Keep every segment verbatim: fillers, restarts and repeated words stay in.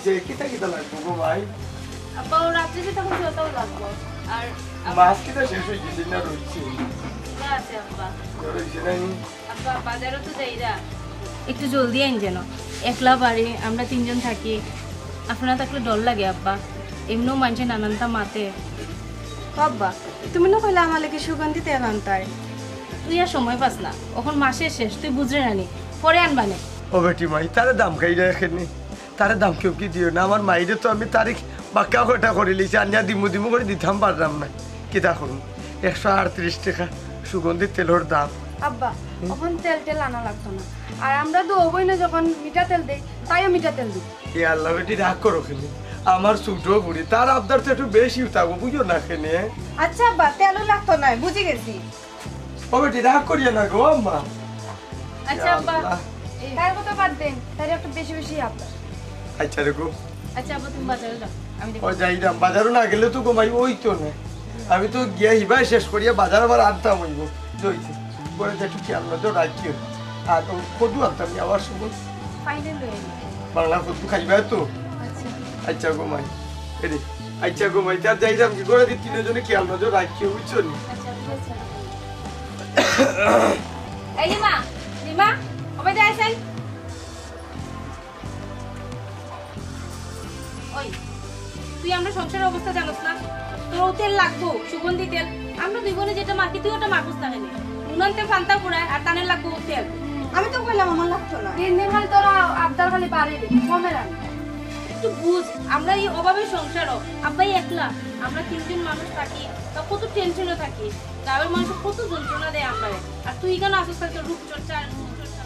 যে কিতা কিতা লাগবো গো মাই? আব্বা, ও রাত্রে যেটা করছে ওটাও লাগবো। আর আব- মাছ কিতা শেষ অই গেছে না রইছে? ওটা আছে আব্বা। রইছে না নি? আব্বা, বাজারও তো যাইরা। একটু জলদি আইন যেন। একলা বাড়ি, আমরা তিনজন থাকি। আপনারা থাকলে ডর লাগে আব্বা। এমনেও মানষে নানানতা মাতে। ও আব্বা, তুমি না কইলা আমার লাগি সুগন্ধি তেল আনতায়? তুই আর সময় পাস না, অখন মাসের শেষ, তুই বুঝরে না নি, পরে আনবানে। ও বেটি মাই, তারে দাম খাইরা এখানে, তারে দাম কেউ কি দিও না। আমার মাইরে তো আমি তারিখ বাক্কা কটা করি লিছি, আনিয়া দিমু দিমু করি দিতাম পারলাম না। কিতা করুম, একশো আটত্রিশ টাকা সুগন্ধি তেলর দাম। আব্বা, অখন তেল টেল আনা লাগতো না। আর আমরা তো অবই না, যখন মিঠা তেল দেই, তাইও মিঠা তেল দিই। এ আল্লাহ বেটি, রাগ করো কেনে? আমার ছোট বুড়ি, তার আবদার তো একটু বেশি উঠাবো, বুঝো না কেনে? আচ্ছা আব্বা, তেলও লাগতো না, বুঝি গেছি। ও বেটি, রাগ করিও না গো আম্মা। আচ্ছা আব্বা, আল্লাহ। তার কথা বাদ দেন, তার একটু বেশি বেশি আবদার। আচ্ছা রে গো। আচ্ছা আব্বা, তুমি বাজারে যাও, আমি দেখি। ও যাইরাম, বাজারও না গেলে তো গো মাই ওই তো না। আমি তো গিয়া হিবায় শেষ করিয়া বাজার আবার আনতাম অইব। জইছে। পরে যে একটু খেয়াল নজর রাখিও। আর ও কদু আনতাম নি আবার সময়। ফাইনাল হয়ে গেছে। বাংলা কদু খাইবায় তো? আচ্ছা। আচ্ছা গো মাই। এরে, আচ্ছা গো মাই, তার যাইরাম কি করে দি তিনজনে খেয়াল নজর রাখিও, বুঝছো নি? আচ্ছা, ঠিক আছে। এই রিমা, রিমা, ওবে আইছেন। ওই, তুই আমরা সংসারের অবস্থা জানোস না? তোর ও তেল লাগবো, সুগন্ধি তেল। আমরা দুই বোনে যেটা মাখি, তুই ওটা মাখুস না কেনে? উনানতে ফান্তা পুরায় আর তানে লাগবো ও তেল। আমি তো কইলাম আমার লাগতো না। দিন দিন খালি তোরা আবদার খালি বাড়ে রে, কমে রাখ। একটু বুঝ, আমরা এই অভাবের সংসারও, আব্বাই একলা, আমরা তিনজন মানুষ থাকি, তা কত টেনশনে থাকি, গাঁয়ের মানুষ কত যন্ত্রণা দেয় আমরা। আর তুই কেন আসিস খালি তোর রূপচর্চা আর রূপচর্চা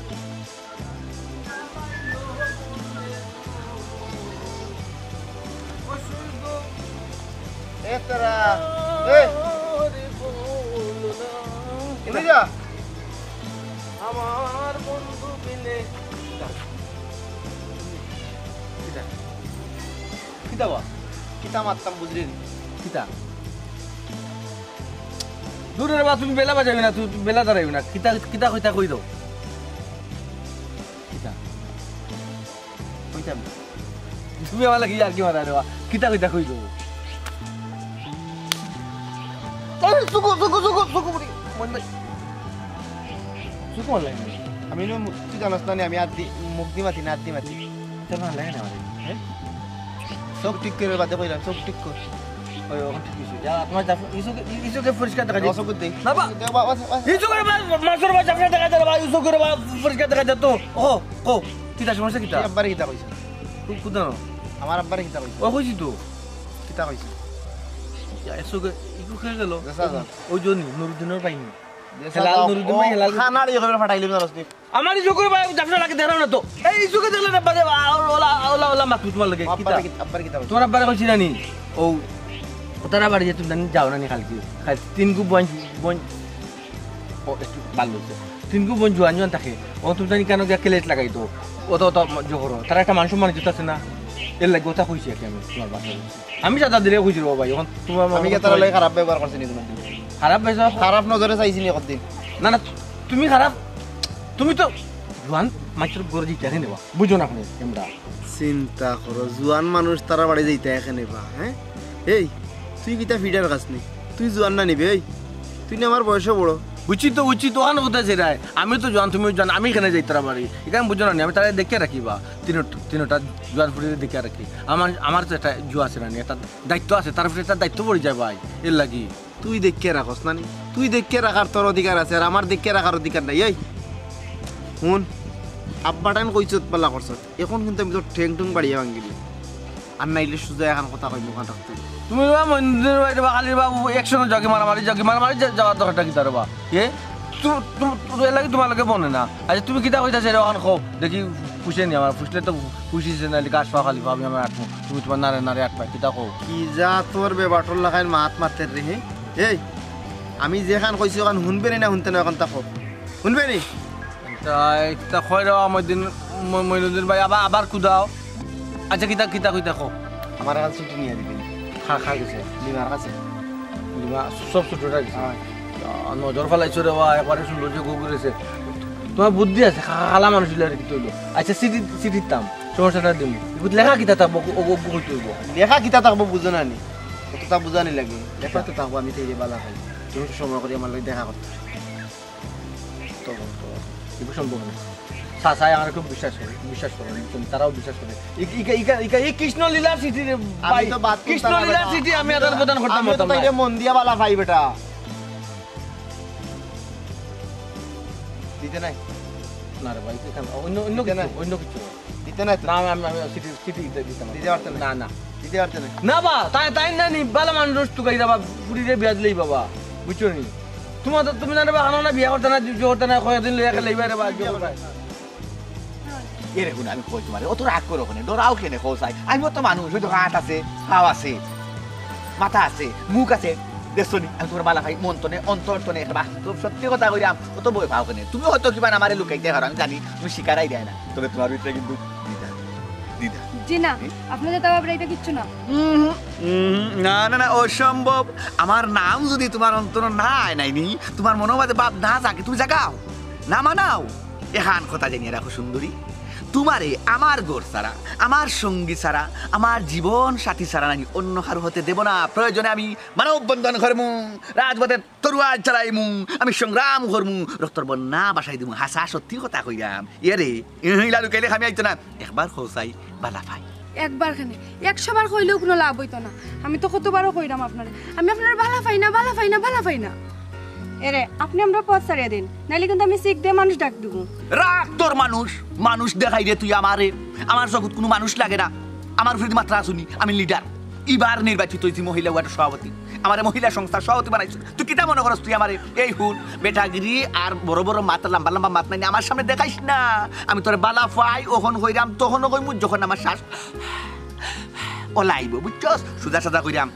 নিয়ে? এ তারা, এই। উড়ি যা। আমার বন্ধু বিনে। কিতা? কিতা বা? কিতা মাততাম বুঝলি নি? কিতা? দূর রে বা, তুমি বেলা বাজাইবে না, তুমি বেলা দাঁড়াইবে না। কিতা, কিতা কইতা কই দাও। কিতা? কইতাম। তুমি আমার লাগি ইয়ার্কি মারায় রে বা। কিতা কইতা কই দাও। এই, চুকু, চুকু, চুকু, চুকু, বুড়ি। মন ভাই। চুকু মারলাই নি। আমি নু মু-, তুই জানোস না নি, আমি আত দি, মুখ দি মাতি না, আত দি মাতি। তোর মারলাই নি আমারে, হ্যাঁ? চোখ ঠিক করে বাদে কইলাম, চোখ ঠিক কর। ওই, ওখান ঠিক হইছে। যা, তোমার যা, ইসুকে, ইসুকে পরিষ্কার দেখা যায়। অসুখ দেই। না বা। দে, বা, বা, বা। ইসুকে বা, মাসুর বা, জাফরে দেখা যায়, বা, ইসুকে বা, পরিষ্কার দেখা যায় তো। ও, ও, কিতা সমস্যা কিতা? তুই আব্বারে কিতা কইছ? কু-, কুদা না? আমার আব্বারে কিতা কইছ? ও, কইছি তো। কিতা কইছ? ইয়া, ইসুকে, ইকু খেয়ে গেল। দেশা যা। ওই জন্য, নুরুদ্দিনের পাইনি। দেশা হেলাল যা। নুরুদ্দিন ভাই, ও, হেলাল। খানাড়ি ওখানে ফাটাইলি না, রসদি। আমার ইসুকে বা, জাফরে লাগে, দেখলাম না তো। এই ইসুকে দেখলে না, বাদে, আ, ওলা, ওলা, ওলা, মাতু তোমার লাগে। কিতা? আব্বারে কিতা, আব্বারে কিতা কইছ? তোমার আব্বারে কইছি না নি? ও, তারা বাড়ি যে তুমি জানি যাও না নি কালকে। কাল তিনগু বইন, বইন, ও, একটু ভালো হইছে। তিনগু বইন জোয়ান জোয়ান থাকে। ও, তুমি জানি কেন গিয়া কেলেট লাগাই তো? ও তো, ও তো জোহর। তারা একটা মানুষ মানুষ আছে না? এর লাগে ওটা কইছি আর কি আমি তোমার বাসায়। আমি যা যা দিলে কইছি রে ভাই, এখন তোমার আমি কি তারা লগে খারাপ ব্যবহার করছি নি তোমার দিকে? খারাপ ব্যবহার? খারাপ নজরে চাইছি নি কতদিন? না, না, তুমি খারাপ, তুমি তো জোয়ান মাইসর ঘরে জিতে আছে নেবা, বুঝো না আপনি আমরা। চিন্তা করো, জোয়ান মানুষ তারা বাড়ি যাইতে এখানে বা, হ্যাঁ? এই, তুই কিতা ফিডার খাস নি? তুই জোয়ান না নিবে, এই? তুই না আমার বয়সে বড়। উচিত তো উচিত, ওখানে কোথায় সেটাই? আমি তো জোয়ান, তুমিও জোয়ান, আমি এখানে যাই তারা বাড়ি। এখানে বুঝো না নি, আমি তারা দেখে রাখি বা। তিনো-, তিনোটা জোয়ান ফুড়ি দেখে রাখি। আমার, আমার তো একটা জুয়া আছে না নি, একটা দায়িত্ব আছে, তার উপরে একটা দায়িত্ব পড়ে যায় ভাই, এর লাগি। তুই দেখে রাখস না নি? তুই দেখে রাখার তোর অধিকার আছে, আর আমার দেখে রাখার অধিকার নাই। এই, হুন, আব্বা টাইম কইছত পাল্লা করছত। এখন কিন্তু আমি তোর ঠেং ঠুং বাড়িয়া ভাঙি দিই। আর নাইলে সুজা এখন কথা কইব, ওখান থাকতে। তুমি বা মন্দির বাড়ি বা কালীর বাবু একসঙ্গে জগি মারামারি, জগি মারামারি যা-, যাওয়ার দরকারটা কিতা রে বা? এ? তু-, তু-, তু-, এর লাগি তোমার লগে বনে না। আচ্ছা, তুমি কিতা কইতা সেটা ওখান কও। দেখি, পুষে নি আমার, পুষলে তো পুষিছে না, গাছ পা খালি পাবি আমার আটমু। তুমি তোমার নারে নারে আটমা, কিতা কও? কি যা তোর বেবাটর লাখাইন মাত মাতের রে, হে? এই, আমি যেখান কইছি ওখান হুনবে নি না হুনতে না, এখন তা কও। হুনবে নি? তা একটা কয় রে, মইনুদ্দিন, ম-, মইনুদ্দিন ভাই, আবার, আবার কুদাও। আচ্ছা, কিতা, কিতা, কিতা কও? আমার কাছে ছুটি নিয়ে দিবেন। খা, খা গেছে। লিমার কাছে। লিমা সব ছোটটা গেছে। হ্যাঁ। আহ, নজর ফালাইছো রে বা, একবারে সুন্দর যে গুগুরেছে। তোমার বুদ্ধি আছে, খা-, খালা মানুষ হইলে আর কি তৈল। আচ্ছা, সিটি, সিটির দাম। সমস্যাটা দিমু। ইগুত লেখা কিতা থাকবো, ও, ও, ও কইতে অইবো। লেখা কিতা থাকবো বুঝো না নি? অতটা বুঝানি লাগে। লেখা তো থাকবো, আমি তো এই যে বালা খাই। তুমি তো সময় করি আমার লগে দেখা করতে। তো, তো, ইগু সম্ভব না। চাচায় আমার খুব বিশ্বাস করে, বিশ্বাস করে, বুঝছেন? তারাও বিশ্বাস করে। ই-, ইকা, ইকা, ইকা, এই কৃষ্ণ লীলার স্মৃতি রে আমি ভাই। তো বাদ করতাম কৃষ্ণ না লীলার বেটা। স্মৃতি আমি আমি তো, আদান প্রদান করতাম আমি তো পারতাম না। তাইলে মন দিয়া বালা পাই বেটা। দিতে নাই? না রে ভাই, এখানে অন্য, অন্য দিতে কিছু, নাই? অন্য কিছু। দিতে নাই তো? না, আমি, আমি, আমি চিঠি, চিঠি দিতে, দিতে না। দিতে পারতে না? না, না। দিতে পারতে না? না বা, তাই, তাই না নি, বালা মানুষ তো গাইরা বা, ফুরিরে বিয়া দিলেই বাবা, বুঝছো নি? তোমার তো, তুমি না রে বা, আনো না বিয়া করতে না, যুদ্ধ করতে না, কয়েকদিন লইয়া খেলে এবারে বা, যুদ্ধ করতে। এরে হুন, আমি কই তোমারে, অত রাগ করো কেনে, ডরাও কেনে, কও চাই। আমিও তো মানুষ, ওই তো হাত আছে, পাও আছে, মাথা আছে, মুখ আছে, দেখছো নি? আমি তোমার বালা ভাই, মন তনে, অন্তর তনে, একটা বাস্তব সত্যি কথা কইরাম, অত ভয় পাও কেনে? তুমি হয়তো কিবা আমারে লুকাইতে পারো, আমি জানি, তুমি স্বীকারাই দেয় না, তবে তোমার ভিতরে কিন্তু দ্বিধা, দ্বিধা। জি না, হুম? আপনাদের তো আবার এটা কিচ্ছু না। উম, উম, না, না, না, অসম্ভব। আমার নাম যদি তোমার অন্তর না আয় নাইনি, তোমার মনের মাঝে ভাব না জাগে, তুমি জাগাও, না মানাও। এখান কথা জানিয়া রাখো সুন্দরী, তোমারে আমার ঘর ছাড়া, আমার সঙ্গী ছাড়া, আমার জীবন সাথী ছাড়া নানি অন্য কারো হতে দেব না। প্রয়োজনে আমি মানব বন্ধন করমু, রাজপথে তরুয়ার চালাইমু, আমি সংগ্রাম করমু, রক্তর বন্যা বাসাই দিমু। হাছা সত্যি কথা কইরাম। এরে, ইলা লুকাইলে খামি আইতো না। একবার কও চাই, বালা পাই। একবার কেনে, একশো বার কইলেও কোনো লাভ অইতো না। আমি তো কতবারও কইরাম আপনারে, আমি আপনারে বালা পাই না, বালা পাই না, বালা পাই না। এরে, আপনি আমরার পথ ছাড়িয়া দিন, নাইলে কিন্তু আমি শিক দিয়া মানুষ ডাক দিমু। রাখ তোর মানুষ, মানুষ দেখাইরে তুই আমারে। আমার জগত কোনো মানুষ লাগে না। আমার উপরে মাত্রা আসুনি, আমি লিডার। ইবার নির্বাচিত হইছি মহিলা ওয়ার্ড সভাপতি। আমারে মহিলা সংস্থার সভাপতি বানাইছো। তুই কিতা মনে করস তুই আমারে? এই হুন, বেটাগিরি আর বড় বড় মাত, লম্বা লম্বা মাত নাই, আমার সামনে দেখাইস না। আমি তোরে বালা পাই, অখন কইরাম, তখন কইমু, যখন আমার শ্বাস ওলাইবো, বুঝছস? সুজা সাজা কইরাম।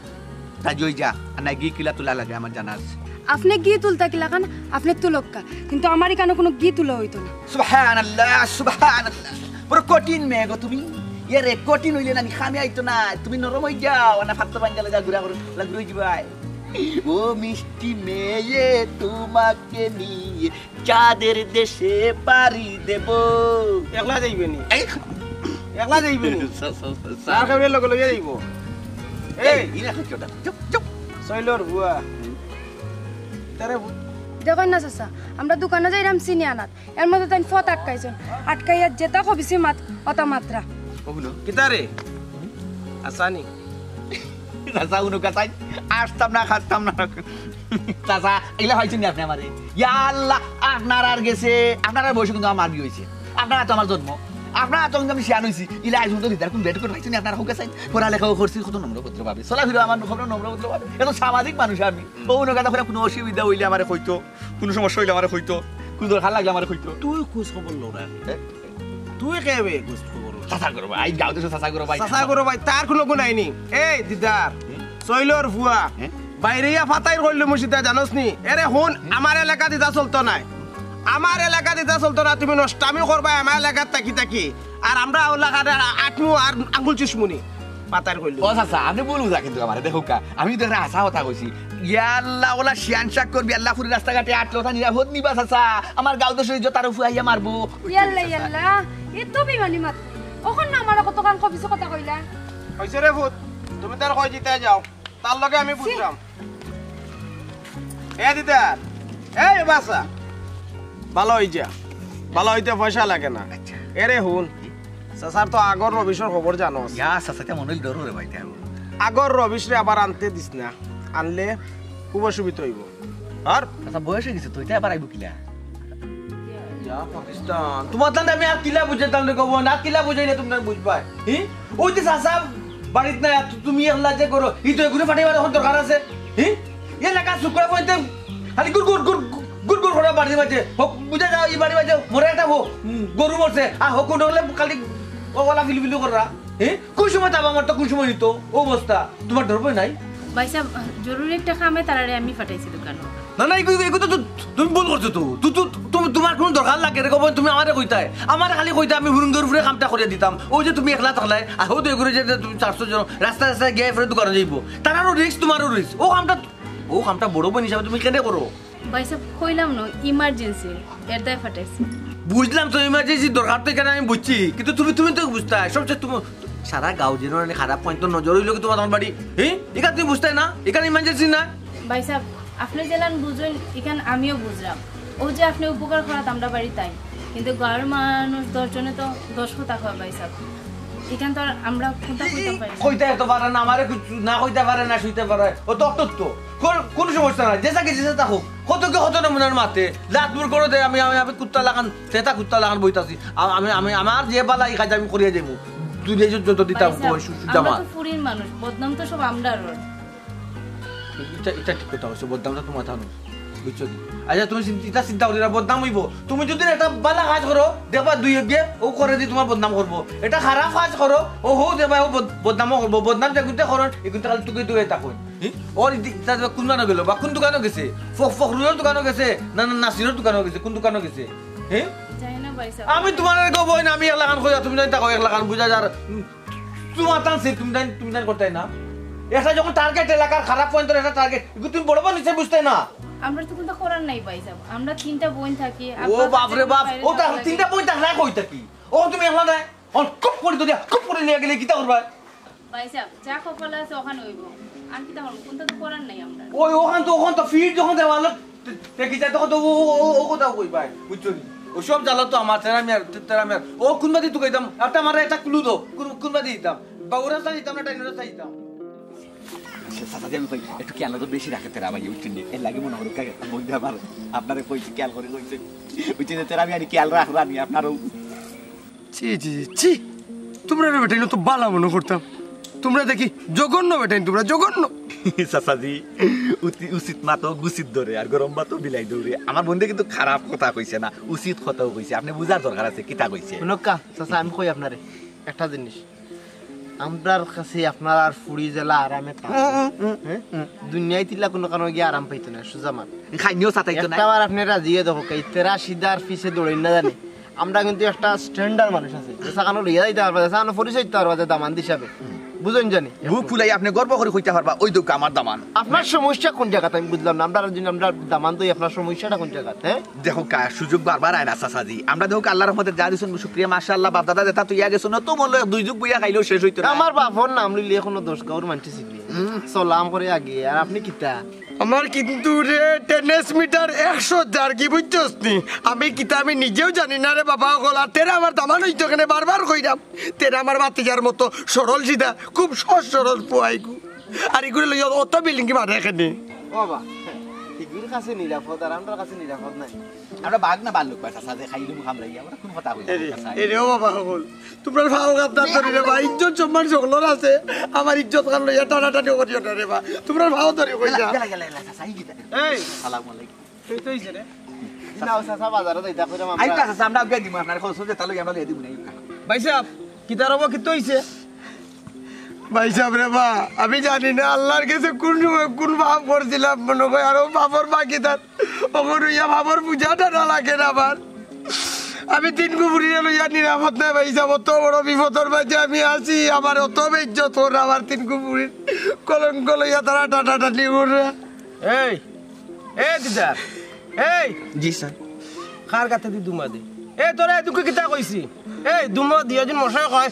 তা জই যা, আর না ঘি কিলা তুলা লাগে আমার জানা আছে। আপনি ঘি তুলতা কিলা খান, আপনি তুলক্কা, কিন্তু আমার এখানে কোনো ঘি তুলা অইতো না। সুবহানাল্লাহ, সুবহানাল্লাহ। বড় কঠিন মেয়ে গো তুমি। এরে কঠিন অইলে নানি খামি আইতো না। তুমি নরম অই যাও, না ফাত্তা পাঞ্জালে যা ঘুরা করো, লা ঘুরে যাবাই। ও মিষ্টি মেয়ে, তোমাকে নিয়ে চাঁদের দেশে পাড়ি দেব। একলা যাইবে নি? এই, একলা যাইবে নি? সা-, সা-, সা-, আর কেউরে লগে লইয়া যাইবো? এই, এই, ইরা কি কথা? চুপ, চুপ। সইলর বুয়া। তারে বু- দেখইন না চাচা, আমরা দোকানো যাইরাম চিনি আনাত, এর মধ্যে তাইন ফত আটকাইছইন, আটকাইয়া যেতা কবিছি মাত, অতা মাত্রা। ও হুনো। কিতা রে? আসানি। চাচা, উনো কাছাই, আসতাম না, খাতাম না। চাচা, ইলা পাইছইন নি আপনে আমারে? ইয়া আল্লাহ, আপনারার গেছে, আপনারার বয়সে কিন্তু আমার বিয়া অইছে। আপনারা তো আমার জন্ম। আপনারা তো কিন্তু আমি শিয়ান অইছি। ইলা আইজ পর্যন্ত দিদার কোন বেট করে পাইছইন নি আপনারা? হোক আছে, পড়ালেখাও করছি কত নম্র ভদ্রভাবে। চলাফিরা আমার কত নম্র ভদ্রভাবে। এত সামাজিক মানুষ আমি। ও উনো কথা কইরা কোনো অসুবিধা অইলে আমারে কইতো, কোনো সমস্যা অইলে আমারে কইতো, কোনো দরকার লাগলে আমারে কইতো। তুই খোঁজ খবর লও না। এ? তুই কে বে খোঁজ খবর? চাচা করো ভাই, গাঁও দেশে চাচা করো ভাই। চাচা করো ভাই, তার কোনো গুণ আইনি। এই দিদার, হুম? সইলর ফুয়া, হ্যাঁ? বাইরে ইয়া ফাতাইর কইলে মুশিদা জানোস নি? এরে হুন, আমার এলাকা দিতা চলতো নায়। আমার এলাকা দিতা চলতো না, তুমি নষ্টামি করবা আমার এলাকাত থাকি থাকি। আর আমরা ওলা কাটা আটমু আর আঙ্গুল চুষমুনি। ফাতাইর কইলে। ও চাচা, আপনি ভুল বুঝা কিন্তু আমারে, দেখো কা, আমি তো একটা হাছা কথা কইছি। ইয়া আল্লাহ, ওলা শিয়ান শাক করবি, আল্লাহ ফুরি রাস্তাঘাটে আটলো, তা নিরাপদ নিবা চাচা। আমার গাঁও দেশে জোতার ফুয়া আইয়া মারবো। ইয়াল্লা, ইয়াল্লা, এ তো বেমানি মাত। অখন না আমার কত কান কবিছে কথা কইলা। হইছে রে ফুত, তুমি তার কই জিতে যাও, তার লগে আমি ছি। বুঝলাম। এ দিদার, এই বাসা, ভালো হই যা, ভালো হইতে পয়সা লাগে না। আচ্ছা। এরে হুন, চাচার তো আগর রবিশর খবর জানোস। ইয়া, চাচা, তেমন হইল ডর রে ভাই, তেমন। আগর রবিশরে আবার আনতে দিস না, আনলে খুব অসুবিধা হইব। আর আচ্ছা, বয়স হয়ে গেছে তো, এটা আবার আইব কিলা? ইয়া পাকিস্তান, তোমার তাহলে আমি আর কিলা বুঝাইতাম রে গো বোন, আর কিলা বুঝাইলে তুমি বুঝবায়? হি? ওই যে চাচা বাড়িত নাই, আর তুমি একলা যে করো, ই তো এগুলো ফাটাইবার এখন দরকার আছে। হি? এ লেখা শুক্র পড়তে খালি গুড় গুড় গুড় গুড় গুড় করে বাড়ির মাঝে। হোক, বুঝা যাও, এই বাড়ির মাঝে মরে একটা হোক, উম, গরু মরছে, আর হোক উঠে হলে খালি ওলা ফিলফিলি করা। হি? কোন সময় তাবা মরতো, কোন সময় নিত? ও অবস্থা, তোমার ডর ভয় নাই? ভাই সাহেব, জরুরি একটা কামে তারারে আমি পাঠাইছি দোকানো। না, না, এগু-, এগু তো তু-, তুমি ভুল করছো তো। তু-, তু-, তু-, তোমার কোনো দরকার লাগে রে, কবে তুমি আমারে কইতায়? আমারে খালি কইতায়, আমি হুরুঙ্গের উপরে কামটা করিয়া দিতাম। ওই যে তুমি একলা থাকলায়, আর হো তো এগুলো যে তুমি চারশো জন রাস্তায় রাস্তায় গিয়া ফেরে দোকানো যাইবো। তারারও রিস্ক, তোমারও রিস্ক। ও কামটা, ও কামটা বড় বোন হিসাবে তুমি কেনে করো? ভাই সাহেব, কইলাম না, ইমার্জেন্সি, এর দায় পাঠাইছি। বুঝলাম তো, ইমার্জেন্সি দরকার তো, ইখান আমি বুঝছি, কিন্তু তুমি, তুমি তো বুঝতায়, সবচেয়ে তুমি সারা গাঁও যেন মানে খারাপ point তো নজর অইলো কি তুমার, তুমার বাড়ি, হ্যাঁ? ইখান তুমি বুঝতায় না, ইখান ইমার্জেন্সি না। ভাইসাব, আপনে যেলান বুঝইন, ইখান আমিও বুঝলাম। অউ যে আপনে উপকার করাত আমরার বাড়িত আইন, কিন্তু গাঁওর মানুষ দশ জনে তো দশ কথা কয় ভাইসাব, ইখান তো আর আমরা কুনতা কইতাম পারি না। কইতা তো পারে না, আমারে কিচ্ছু না কইতা পারে না, শুইতা পারে, ও তো অত তো। কোন, কোন সমস্যা নাই, যেসাকে যেসা থাকুক। কত কি কত নমুনার মাতে, লাত মুর করে দেয়, আমি, আমি, আমি কুত্তা লাখান, তেতা কুত্তা লাখান বইতাছি। আ-, আমি, আমি, আমার যে বালা ই কাজ আমি করিয়া যাইমু। দুনিয়া যত, যত দিতাম ভাইসাব, কই, সু-, সুজা আমরা মা। তো ফুরির মানুষ, বদনাম তো সব আমরার ওর। ইটা, ইটা ঠিক কথা কইছো, বদনামটা তুমার থানো, বুঝছো নি? আচ্ছা, তুমি চিন-, ইটা চিন্তা করিও না, বদনাম অইবো। তুমি যদি একটা বালা কাজ করো, দেখবা দুই এগিয়ে ও করে দি তুমার বদনাম করবো। একটা খারাপ কাজ করো, ও হো দেখবা ও বদ-, বদনামও করবো। বদনাম যে গুনতে করো, এগুনতে খালি তুকে তুকে তা কই। হি? ওর ইদি-, ইতা দেখবা কোন দোকানো গেল বা কোন দোকানো গেছে? ফখ-, ফখরুলর দোকানো গেছে, না, না, নাসিরর দোকানো গেছে, কোন দোকানো গেছে? হি? জানি না ভাইসাব। আমি তুমার আর কেউ বই না, আমি এক লাখান খোঁজা, তুমি জানি তা কও এক লাখান বুঝা যার। উম, তুমার তান সে, তুমি জানি, তুমি জানি করতায় না। এটা যখন টার্গেট এলাকার খারাপ point, এটা টার্গেট, এগু তুমি বড় বড় নিচে বুঝতায় না। আমরা তো কুনতা করার নাই ভাইসাব, আমরা তিনটা বইন থাকি। ও আব্বা বাপ রে কাছে বাপ, বাইরে ও তা থাকা লাগে। তিনটা বইন থাকলে কই থাকি? ও তুমি একলা নাই, ও খুব করে ধরিয়া, খুব করে নিয়ে গেলে কিতা করবায়? ভাইসাব, যা কপালে আছে ওখান অইবো। আর কিতা করমু? কুনতা তো করার নাই আমরা। ওই ওখান তো, ওখান তো ফিট যখন দেওয়ালো তে-, দেখি যায় তখন তো ও, ও, ও, ও কোথাও কই ভাই, বুঝছো নি? ও সব জ্বালা তো আমার, তেরা মিয়ার, তে-, তেরা মিয়ার। ও কোন বাদি তুকাইতাম? একটা আমার একটা ক্লু দাও। কোন, কোন বাদি দিতাম? বা ওরা সাই দিতাম না, টাইম ওরা সাই দিতাম। আচ্ছা, চাচা, আমি কই, একটু খেয়াল তো বেশি রাখে তেরা ভাই, বুঝছেন নি? এর লাগি মনে করো, কাকে বন্ধু আমার, আপনারে কইছি, খেয়াল করে কইছে। বুঝছেন নি? তেরা আমি আর খেয়াল রাখবা নি, আপনারও। ছি, ছি, ছি, ছি। তুমরারে বেটাইন তো বালা মনো করতাম। তুমরা দেখি জঘন্য বেটাইন, তুমরা জঘন্য। চাচাজি, উতি-, উচিত মাতো গুছিত ধরে, আর গরম ভাতো বিলাই দৌড়ে। আমার বন্ধে কিন্তু খারাপ কথা কইছে না, উচিত কথাও কইছে। আপনে বুঝার দরকার আছে, কিতা কইছে। হুনউক্কা, চাচা, আমি কই আপনারে একটা জিনিস। আমরার কাছে আপনারার ফুড়ি যেলা আরামে থাকে, হুম, হুম, হুম, হ্যাঁ? হুম। দুনিয়াত ইলা কুনু কানো গিয়া আরাম পাইতো না, সুজা মাত। খাইনিও সাতাইতো না। একটা বার আপনে রাজি অইয়া দেখউক্কা, এই তেরা সিদার পিছে দৌড়াইন না জানি। আমরা কিন্তু একটা স্ট্যান্ডার্ড মানুষ আছে, যে সাকানো লইয়া যাইতা পারবা, যে সাকানো পরিচয় দিতা পারবা, যে দামান্দ হিসাবে। বুঝইন জানি? বুক ফুলাই আপনে গর্ব করি কইতা পারবা, "ওই দেখউক্কা আমার দামান।" আপনার সমস্যা কোন জাগাত আমি বুঝলাম না। আমরা যদি আমরা দামান্দ অই, আপনার সমস্যাটা কোন জাগাত, হ্যাঁ? দেখউক্কা, সুযোগ বারবার আয় না, চাচাজি। আমরা দেখউক্কা আল্লার রহমতে যা দিছইন, শুকরিয়া, মাশাআল্লাহ, বাপ দাদা যেতা থইয়া গেছইন, অত মূল্য এক দুই যুগ বইয়া খাইলেও শেষ অইতো না। আমার বাপর নাম লইলে কুনু দশ গাঁওর মানষে চিনে। হুম। সালাম করে আগে, আর আপনে কিতা? আমার কিন্তু রে টেনিস মিটার একশো জার্গি, বুঝছস নি? আমি কিতা আমি নিজেও জানি না রে বাবা অকল। আর তেরা আমার দামান অইতো কেনে, বারবার কইরাম। তেরা আমার ভাতিজার মতো সরল সিধা, খুব সহজ সরল পুয়াইগু। আর ইগুরে লইয়া অত বিলিঙ্গি মারে কেনে। ও বাবা, ইগুর কাছে নিরাপদ আর আমরার কাছে নিরাপদ নাই। আমরা বাঘ না ভাল্লুক বা চাচা, যে খাইলুম খামড়াইয়া, আমরা কোন কথা কই না, এরে, চাচা। এরে ও বাবা অকল, তুমরার পাও কান্দাত ধরি রে বা, ইজ্জত সম্মান সকলর আছে, আমার ইজ্জত খান লইয়া টানাটানি করিও না রে বা, তুমরার পাও ধরি কইলা। গেলা, গেলা, গেলা, চাচা, এই কিতা? এই। আসসালামু আলাইকুম। এই তো অইছে রে। না, ও চাচা, বাজারো যাইতা কইরাম আমরা। আইবা চাচা, আমরা আগে দিমু, আপনার খরচ যেতা লই আমরা লইয়া দিমু না, আইবা। ভাইসাব, কিতা রব, কিতা অইছে? ভাইসাব রে বা, আমি জানি না আল্লার গেছে কুন সময় কুন পাপ করছিলাম, মনো কয় আরো পাপর বাকি তার। অখন অইয়া পাপর বুঝাটা না লাগে না আমার। আমি তিনগু ফুড়িরে লইয়া নিরাপদ নাই ভাইসাব, অত বড় বিপদর মাঝে আমি আছি, আমার অত বেইজ্জত করে আমার তিনগু ফুড়ির কলঙ্ক লইয়া তারা টানাটানি করে। এই, এ দিদার, এই। জি স্যার। কার গাতে দি দুমা দে। এ তোরা এদিকে কিতা কইছি? এই দুমা দিও দিন মশাই কয়।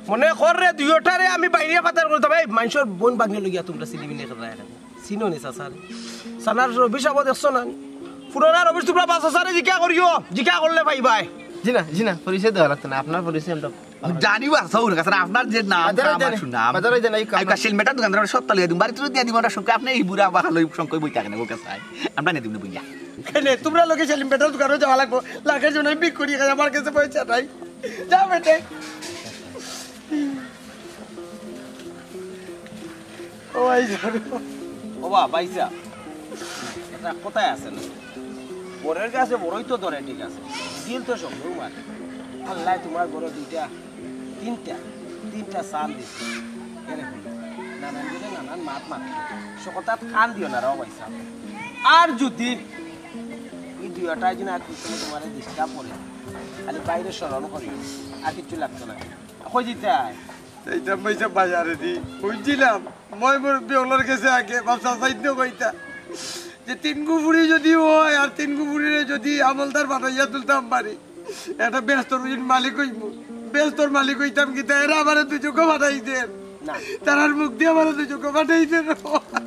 মনে কর রে দুইওটারে আমি বাইরে পাতার করতাম। এই মানষর বইন ভাগনি লইয়া তুমরা সিলিমিনে খেলা এখানে। চিনো নি চাচারে? সানার রবিশ আবো দেখছো না? পুরানা রবিশ তুমরা বা চাচারে জিকা করিও। জিকা করলে পাইবায়। জি না, জি না, পরিচয় দেওয়া লাগতো না। আপনার পরিচয় আমরা জানি বা সৌর কাছে আপনার যে নাম, বাজারে আমার জানি, সুনাম। বাজারে জানি, এই কাম আইবা, হেলমেটটা দোকানদার সব তালিয়ে দিম, বাড়িত দিয়া দিম, আমরা সবকে আপনি এই বুড়া বা হালো সংখ্যায় বই থাকে না, ওর কাছে আয়। আমরা নিয়ে দিম না বুঝিয়া। এনে, তোমরা লোকে সেলিম বেটার দোকানে যাওয়া লাগবো, লাখের জন্য আমি ভিক করি খাই, আমার কাছে পয়সা নাই। যা বেটে। ও ভাই, ও বা, ভাইসাব, একটা কথায় আছে না, বড়ের গাছে বড়ই তো ধরে, ঠিক আছে, দিল তো সব মারে। আল্লাহ তোমার ঘরে দুইটা, তিনটা, তিনটা চাল দিছে। এরে হুনো, নানান জনে নানান মাত মাতে, সকলতাত কান দিও না রে ভাইসাব। আর যদি এই দুইটায় যদি আর কিছু তোমারে ডিস্টার্ব করে, খালি বাইরে স্মরণ করি, আর কিচ্ছু লাগতো না। কই দিতে হয়? এইটা পয়সা বাজারে দি কইছিলাম, মই মুরব্বি অকলর গেছে আগে, বাপ চাচাইন তো কইতা যে তিনগু ফুড়ি যদি অয় আর তিনগু ফুড়িরে যদি আমলদার বানাইয়া তুলতাম পারি, একটা বেহেস্তর মালিক অইমু। বেহেস্তর মালিক অইতাম কিতা, এরা আমারে দুজখো পাঠাইছে। না। তারার মুখ দিয়া আমারে দুজখো পাঠাইছে।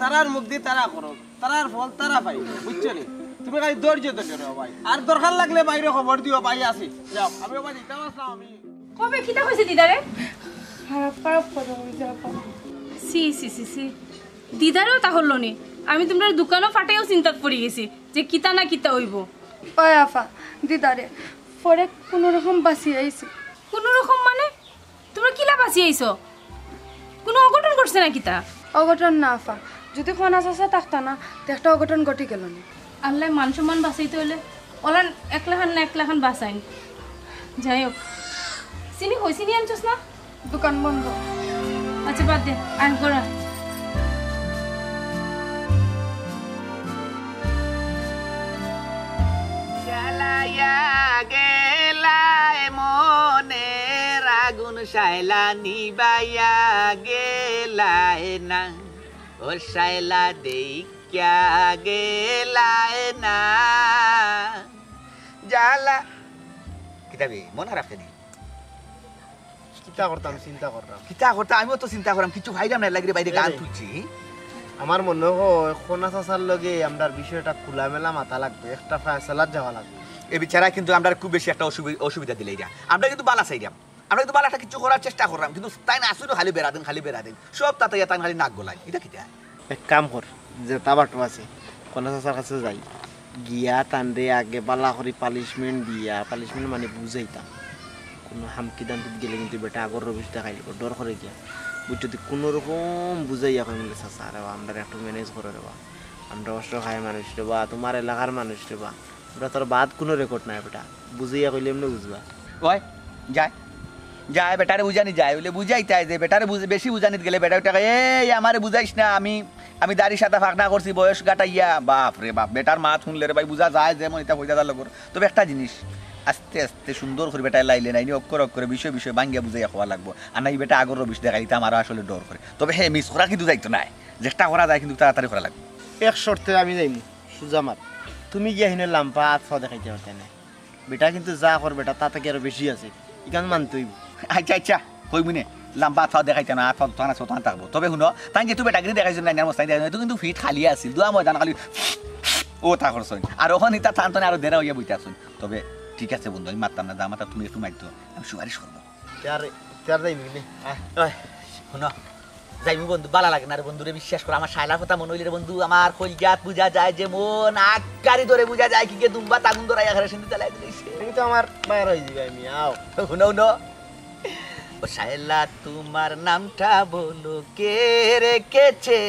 তারার মুখ দিয়া তারা করো, তারার ফল তারা পাইবো, বুঝছো নি? তুমি খালি ধৈর্য ধরো রে ভাই, আর দরকার লাগলে বাইরে খবর দিও, ভাই আছি। যাও, আমি ওবা দিতাম আসলাম আমি। কবে কিতা কইছে দিদারে? খারাপ খারাপ কথা কইছে আপা। সি সি সি সি, দিদারেও তা হলো নি। আমি তুমরার দুকানো ফাটাইও চিন্তাত পড়ি গেছি যে কিতা না কিতা অইবো। ওই আফা, দিদারে পরে কোনো রকম বাঁচিয়া আইছি। কোনো রকম মানে? তুমরা কিলা বাঁচিয়া আইছো? কোনো অঘটন ঘটছে না কিতা? অঘটন না আফা, যদি খনা চাচা থাকতা না, তে একটা অঘটন ঘটি গেল নি। আল্লায় মান সম্মান বাঁচাইতে অইলে অলান একলাখান না একলাখান বাঁচাইন। যাই হোক, চিনি কই, চিনি আনছস না? দোকান বন্ধ। আচ্ছা, বাদ দে, আর করা। জ্বালাইয়া গেলায় মনের আগুন, শায়লা নিবাইয়া গেলায় না। ও শায়লা দেখিয়া গেলায় না। জ্বালা। কিতাবে মন খারাপ কেনে? কিতা করতাম, চিন্তা করলাম। কিতা করতাম, আমিও তো চিন্তা করলাম, কিছু ভাইরাম না লাগরে বাইরে গান এই। তুলছি। আমার মনে হয় খনা চাচার লগে আমরার বিষয়টা খোলামেলা মাতা লাগবে, একটা ফয়সালাত যাওয়া লাগবে। এ বিচারা কিন্তু আমরার খুব বেশি একটা অসুবি-, অসুবিধা দিলে এটা। আমরা কিন্তু বালা চাইরাম, আমরা কিন্তু বালা একটা কিছু করার চেষ্টা করলাম, কিন্তু তাইন আসলে খালি বেড়া দেন, খালি বেড়া দেন, সব তাতে তাইন খালি নাক গলায়। এটা কিতা? এক কাম কর, যেতা বাটো আছে, খনা চাচার কাছে যাই, গিয়া তানরে আগে বালা করি পানিশমেন্ট দিয়া, পানিশমেন্ট মানে বুঝাইতাম। কোনো হামকি দামকিত গেলে কিন্তু বেটা আগর রবিশ দেখাইল, ডর করে গিয়া। বুঝছো, তুই কোনো রকম বুঝাইয়া কই বলে, "চাচা রে বা, আমরা একটু ম্যানেজ করে রে বা, আমরা অসহায় মানুষ রে বা, তোমার এলাকার মানুষ রে বা, আমরা তোর বাদ কোনো রেকর্ড নাই বেটা, বুঝাইয়া কইলে এমনি বুঝবা।" ওই, যায়, যায়, বেটারে বুঝানি যায়, বলে বুঝাইতে আয় যে বেটারে বুঝ-, বেশি বুঝানিত গেলে বেটা ওটা কয়, "এই, আমারে বুঝাইস না, আমি, আমি দাড়ি সাদা ফাঁকনা করছি, বয়স গাটাইয়া।" বাপ রে বাপ, বেটার মাত শুনলে রে ভাই, বুঝা যায় যেমন এটা হইয়া দাদা লগর। তবে একটা জিনিস, আস্তে আস্তে সুন্দর করে বেটায় লাইলে নাইনি অক্ষর অক্ষরে বিষয় বিষয় ভাঙ্গিয়া বুঝাইয়া কওয়া লাগবো। আর নাই বেটা আগর রবিশ দেখাইতে আমার আসলে ডর করে। তবে হ্যাঁ, মিস করা কিন্তু যাইতো নায়, চেষ্টা করা যায় কিন্তু তাড়াতাড়ি করা লাগবে। এক শর্তে আমি যাইমু, সুজা মাত। তুমি গিয়া হিনে লাম্বা আত ফাও দেখাইতে পারতে না। বেটা কিন্তু যা কর বেটা, তা থাকি আরো বেশি আছে, ইখান মানতে অইবো। আচ্ছা, আচ্ছা, কইমু নে, লাম্বা আত ফাও দেখাইতে না, আত ফাও থানা সতান থাকবো। তবে হুনো, তাই যেহেতু বেটাগিরি দেখাইছো না, ইনার মস্তানি দেখাইছো না, কিন্তু ফিট খালি আছিল, দুয়া ময়দান খালি ও তা করছইন। আর ওখান ইতা থান তনে আরো দেরা হইয়া বইতে আছইন। তবে ঠিক আছে বন্ধু, আমি মারতাম না, যা মারতাম তুমি একটু মারতো, আমি সুপারিশ করবো। তেয়ার, তেয়ার যাইবি নে? আয়। ওই, হুনো, যাইমু বন্ধু, বালা লাগে না রে বন্ধু রে, বিশ্বাস কর, আমার শায়লার কথা মনে হইলে রে বন্ধু, আমার কইলজাত বুঝা যায় যে মন আকারি ধরে বুঝা যায়, কি কে দুম্বা তাগুন ধরাইয়া ঘরে সিন্ধি চালাই দিলে সে। তুমি তো আমার মায়ের হয়ে যাবে, আমি আও। হুনো, হুনো। ও শায়লা, তোমার নামটা বলো, কে রেখেছে?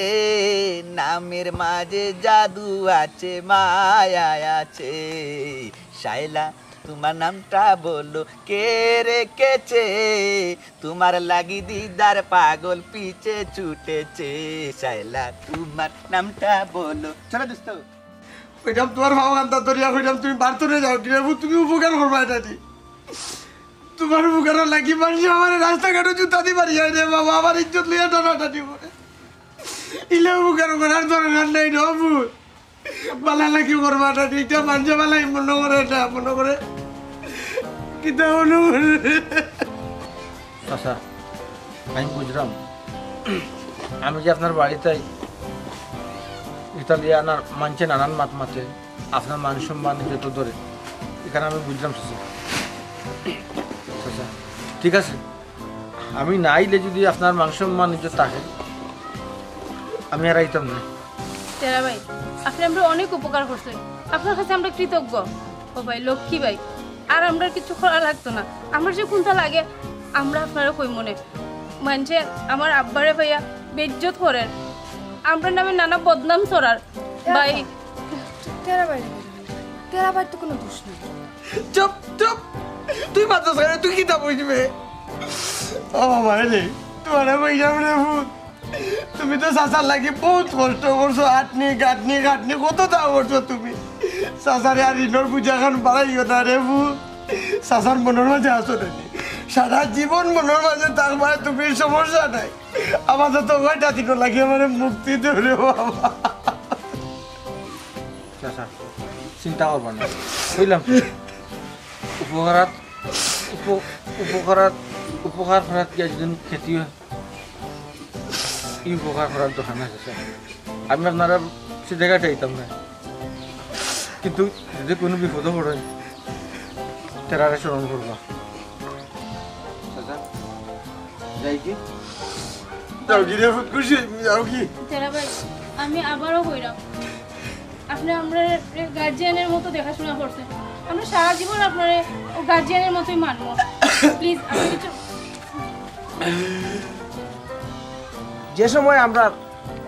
নামের মাঝে জাদু আছে, মায়া আছে। শায়লা, তোমার নামটা বলো, কে রেখেছে? তোমার লাগি দিদার পাগল পিছে ছুটেছে। শায়লা, তোমার নামটা বলো। চলো দোস্ত। কইরাম তোমার বাবা কান্দা ধরিয়া কইরাম, তুমি বার্তনে যাও, কিরে বাবু, তুমি উপকার করবা এটা দি। তোমার উপকার লাগি মানুষ আমার রাস্তাঘাটে জুতা দি বাড়ি যায় রে বাবা, আমার ইজ্জত লইয়া টানাটানি করে। ইলে উপকার করার দরকার নাই রে বাবু। বালা লাগি করবা না, এটা মানষে বালাই মনে করে, এটা মনে করে। কিতা মনে করে? চাচা, আমি বুঝলাম, আমি যে আপনার বাড়িতে ইতালিয়ান আর মানষে নানান মাত মাতে, আপনার মান সম্মান যত ধরে, ইখান আমি বুঝলাম চাচা। চাচা, ঠিক আছে, আমি না আইলে যদি আপনার মান সম্মান ইজ্জত থাকে, আমি আর আইতাম না। টেরা ভাই, আপনে আমরার অনেক উপকার করছইন, আপনার কাছে আমরা কৃতজ্ঞ। ও ভাই, লক্ষ্মী ভাই, আর আমরার কিছু করা লাগতো না। আমরার যে কুনতা লাগে, আমরা আপনারে কইমু নে। মানষে আমার আব্বারে পাইয়া বেইজ্জত করের, আমরার নামে নানা বদনাম ছড়ার। ভাই, টেরা ভাই, টেরা ভাইর তো কোনো দোষ নাই। চুপ, চুপ। তুই মাতস কেনে? তুই কিতা বুঝবে? ও বাবা রে, তোমারে কইলাম রে পুত, তুমি তো চাচার লাগি বহুত কষ্ট করছো, আটনি, গাটনি, গাটনি, কততা করছো তুমি। চাচারে আর ঋণর বুঝাখান বাড়াইও না রে পুত। চাচার মনর মাঝে আছো নানি? সারা জীবন মনর মাঝে থাকবায় তুমি, সমস্যা নাই। আপাতত কয়টা দিন লাগি আমারে মুক্তি দেও রে বাবা। চাচা, চিন্তা করবা না, কইলাম তো। উপকারাত উপ- উপকারাত উপকার করাত গিয়া যদি ক্ষতি হয়, এই উপকার করার দরকার নাই, চাচা। আমি আপনারা সিধে ঘাটে আইতাম না, কিন্তু যদি কোনো বিপদে পড়েন, তেরারে স্মরণ করবা। চাচা, যাই কি? যাও কি রে, ফুট খুশি, যাও কি? তেরা ভাই, আমি আবারও কইরাম, আপনি আমরা গার্জিয়ানের মতো দেখাশোনা করছেন, আমরা সারা জীবন আপনারে গার্জিয়ানের মতোই মানবো। প্লিজ, আপনি কিছু যে সময় আমরা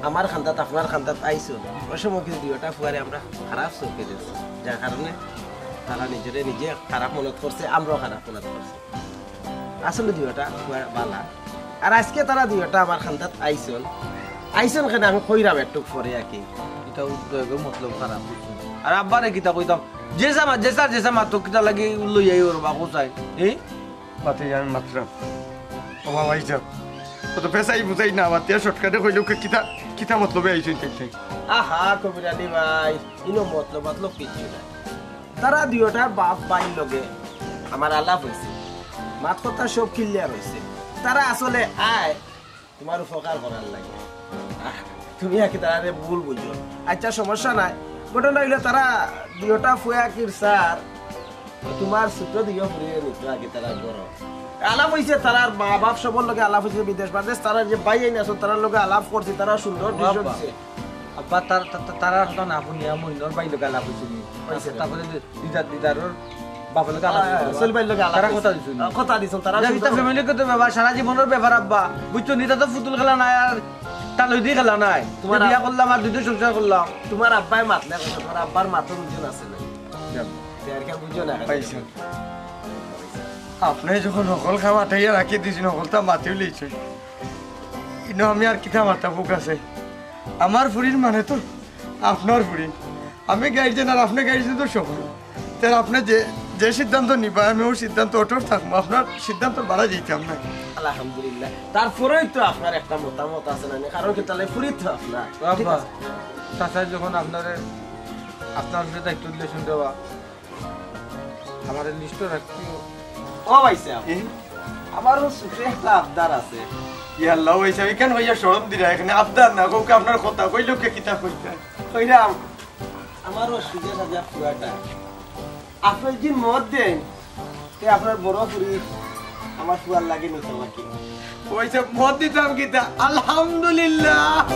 আমার খান্দাত আপনার খান্দাত আইছইন, ওই সময় কিন্তু দুইটা ফুয়ারে আমরা খারাপ চোখে দেখছি, যার কারণে তারা নিজেরে নিজে খারাপ মনে করছে, আমরাও খারাপ মনে করছি। আসলে দুইটা ফুয়া বালা, আর আজকে তারা দুইটা আমার খান্দাত আইছইন। আইছইন কেনে আমি কইরাম একটু পরে আর কি। এটা উদ্যোগে মতলব খারাপ বুঝছো। আর আব্বারে কিতা কইতাম, যে সামা যে স্যার যে সামা তো কিতা লাগি লইয়াই ওর বাবু চাই, এই মাতে আমি মাতরাম। ও বাবা, এই যাও। ও তো পেশাই বুঝাই না, আবার তিয়া শর্টকাটে কইলেও কে কিতা, কিতা মতলবে আইছইন তাই তাই। আহা, কবির আলী ভাই, ইনো মতলব মতলব কিচ্ছু নাই। তারা দুইটা বাপ ভাইর লগে আমার আলাপ হইছে, মাত কথা সব ক্লিয়ার হইছে। তারা আসলে আয় তোমার উপকার করার লাগে। আহ, তুমি আর কি তারারে ভুল বুঝো। আচ্ছা, সমস্যা নাই। ঘটনা হইলো তারা দুইটা ফুয়া কির স্যার, তোমার ছোট দুইও ফুরিয়ে নিত আর কি তারা করো। আলাপ হইছে, তারার মা বাপ সবর লগে আলাপ হইছে, বিদেশ বাদেশ তারা যে ভাই আইন আছো, তারার লগে আলাপ করছি, তারা সুন্দর ডিসিশন আব্বা। দিছে। আব্বা, তার, তার, তার, তারার কথা না শুনিয়া মইনর ভাই লগে আলাপ হইছে নি? হইছে রে। তারপরে যে দিদার, দিদারর বাপর লগে আলাপ হ্যাঁ, হইছে। সোহেল ভাইর লগে আলাপ তারা হইছে। কথা দিছইন। আহ, কথা দিছইন, তারা এটা সুন্দর ইতা ফ্যামিলিগত ব্যাপার, সারা জীবনর ব্যাপার আব্বা। বুঝছো নি? ইতা তো ফুতুল খেলা নায়, আর তালই দি খেলা নায়। তোমার যে বিয়া আব- করলাম আর দুইটা সংসার করলাম। তোমার আব্বায় মাতলে কথা, তোমার আব্বার মাথার ওজন আছে না? জি আব্বা। তে আর কেউ বুঝো না। পাইছো। আপনি যখন হকল খাওয়া ঠাইয়া রাখি দিছইন, হকলতা মাতিও লইছইন। ইনো আমি আর কিতা মাতা বুক আছে? আমার ফুরির মানে তো আপনার ফুরি। আমি গার্জিয়ান আর আপনি গার্জিয়ান তো সমান। তার আপনি যে, যে সিদ্ধান্ত নিবা, আমি ওই সিদ্ধান্ত অটুট থাকবো। আপনার সিদ্ধান্ত বাড়া যাইতাম না। আলহামদুলিল্লাহ। তারপরেই তো আপনার একটা মতামত আছে না, কারণ কি তাহলে ফুরি তো আপনার। ঠিক আব্বা, আছে। চাচা যখন আপনারে, আপনার উপরে দায়িত্ব দিলে শুনতে বা, আমার লিস্টও রাখিও। ও ভাই সাহেব, এ? আমারও ছোট একটা আবদার আছে। ইয়াল্লা, ভাই সাহেব, এখান হইয়া শরম দিরা, এখানে আবদার না, কাউকে আপনার কথা কইলেও কে কিতা কইতা? কইরাম, আমারও সুজা সাজা ফুয়াটা। আপনি যদি মত দেন, তে আপনার বড় ফুরি আমার ফুয়ার লাগে নিতে পারি। ওই যে মত দিতাম কিতা? আলহামদুলিল্লাহ।